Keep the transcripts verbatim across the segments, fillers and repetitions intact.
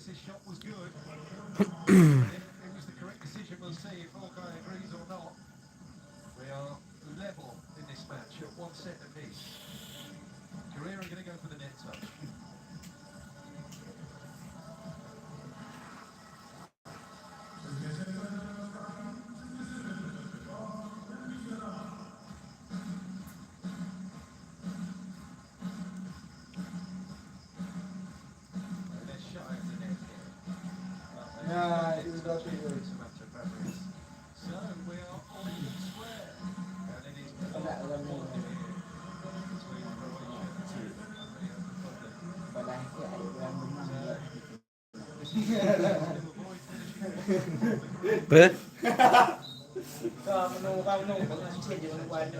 His shot was good. It was the correct decision. We'll see if Hawkeye agrees or not. We are level in this match at one set apiece. Korea are going to go for the net touch. Apa? Kau menung, kau menung, pengancet je menung. Bukan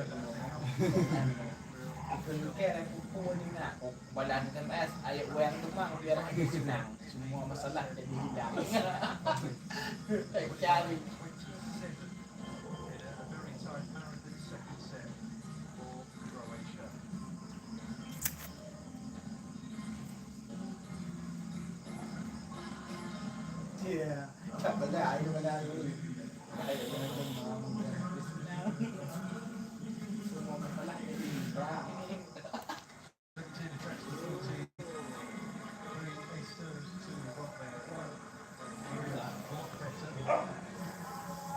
kau yang kumpul ni nak. Balas S M S, ayat wayang tumang biar hati senang. Semua masalah jadi hilang. Cari. Iya, tak boleh, ayo boleh, ayo. Semua masalah jadi hilang.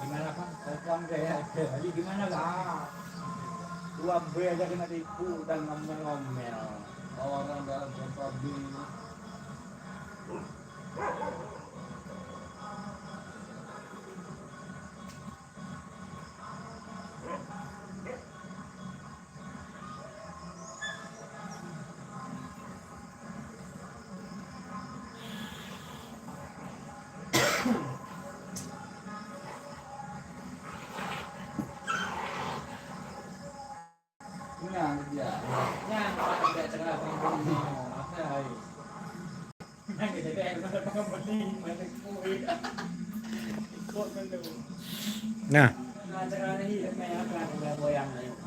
Gimana, Pak? Telepon ke ya? Jadi gimana, Pak? Dua B aja kena tipu dan ngomel-ngomel. Orang dalam tempat di Nyan dia. Nyan, Pak, tidak cerah pun. Makai. Nyan kita dah ada makan beli, mana kui. Ikut dulu. Nah.